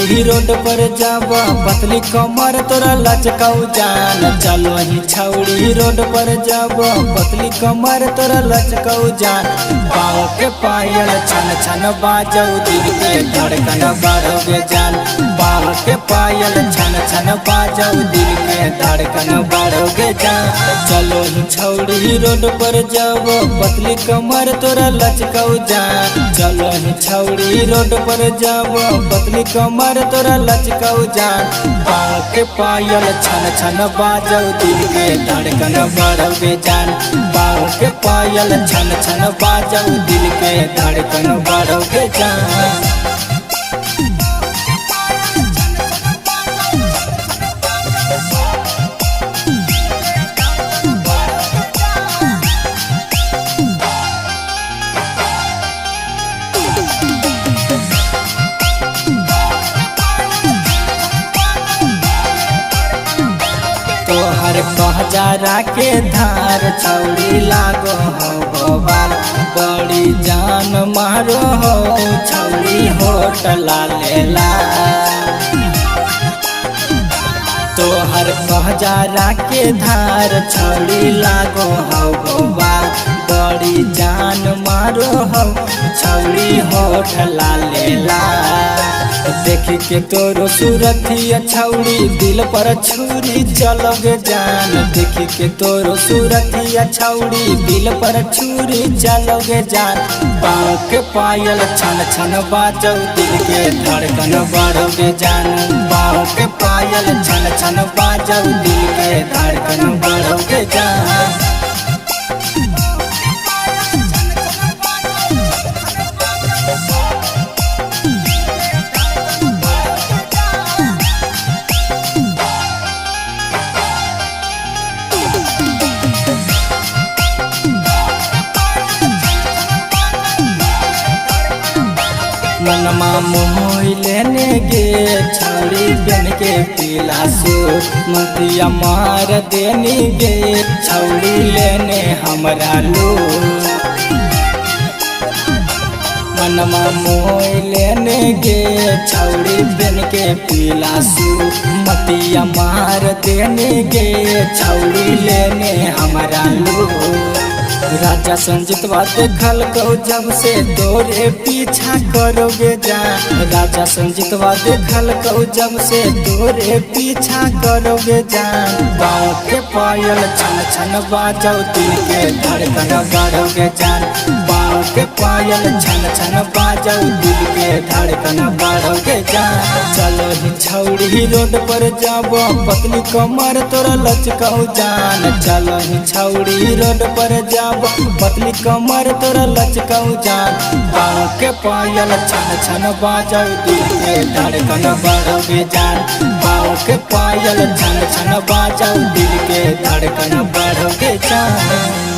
छौड़ी रोड पर जाब पतली कमर तोरा लचकाऊ जान। चलो ही छौड़ी रोड पर जाब पतली कमर तोरा लचकाऊ जान। पाँव के पायल छन छन बाजऊ दिल के धड़कन बढ़ोगे जान। पाँव के पायल छन छन बाजऊ दिल के धड़कन बढ़ोगे जान। चलो ही छौड़ी रोड पर जाब पतली कमर तोरा लचकाऊ जान। चलो ही छौड़ी रोड पर जाब पतली कमर तोरा लचकाऊ जान। पाँव के पायल छन छन बाजऊ दिल के धड़कन बढ़ोगे जान। पाँव के पायल छन छन बाजऊ दिल के धड़कन बढ़ोगे जान। तोहर कहजारा के धार छौड़ी लागो हो गोबाल। बड़ी जान मारो हो छौड़ी होटला लेला। तोहर कहजारा के धार छौड़ी लागो हो गोबाल। बड़ी जान मारो हो छौड़ी होटला लेला। देख के तोरो सूरतिया छौड़ी दिल पर छुरी चलोगे जान। देख के तोरो सूरतिया छौड़ी दिल पर छुरी चलोगे जान। पाँव के पायल छन छन बाजऊ दिल के धड़कन बढ़ोगे जान। पाँव के पायल छन छन बाजऊ दिल के धड़कन बढ़ोगे जान। मनमा मोह लेने गे छौड़ी बन के पीला सूट। मतिया मार देने गे छौड़ी लेने हमरा लो। मनमा मोह लेने गे छौड़ी बन के पीला सूट। मतिया मार देने गे छौड़ी लेने हमरा लो। राजा संजीत बात खल को जब से तोरे पीछा करोगे जान। राजा संजीत बात खल को जब से तोरे पीछा करोगे जान। पाँव के पायल छन छन बाजऊ दिल के धड़कन बढ़ोगे जान। पाँव के पायल छन छन बाजऊ दिल के धड़कन बढ़ोगे जान। चलो ही छौड़ी रोड पर जाब पतली कमर तोरा लचकाऊ जान। चलो ही छौड़ी रोड पर जाब पतली कमर तोरा लचकाऊ जान। पाँव के पायल छन छन बाजऊ दिल के धड़कन बढ़ोगे जान। पाँव के पायल छन छन बाजऊ दिल के धड़कन बढ़ोगे जान।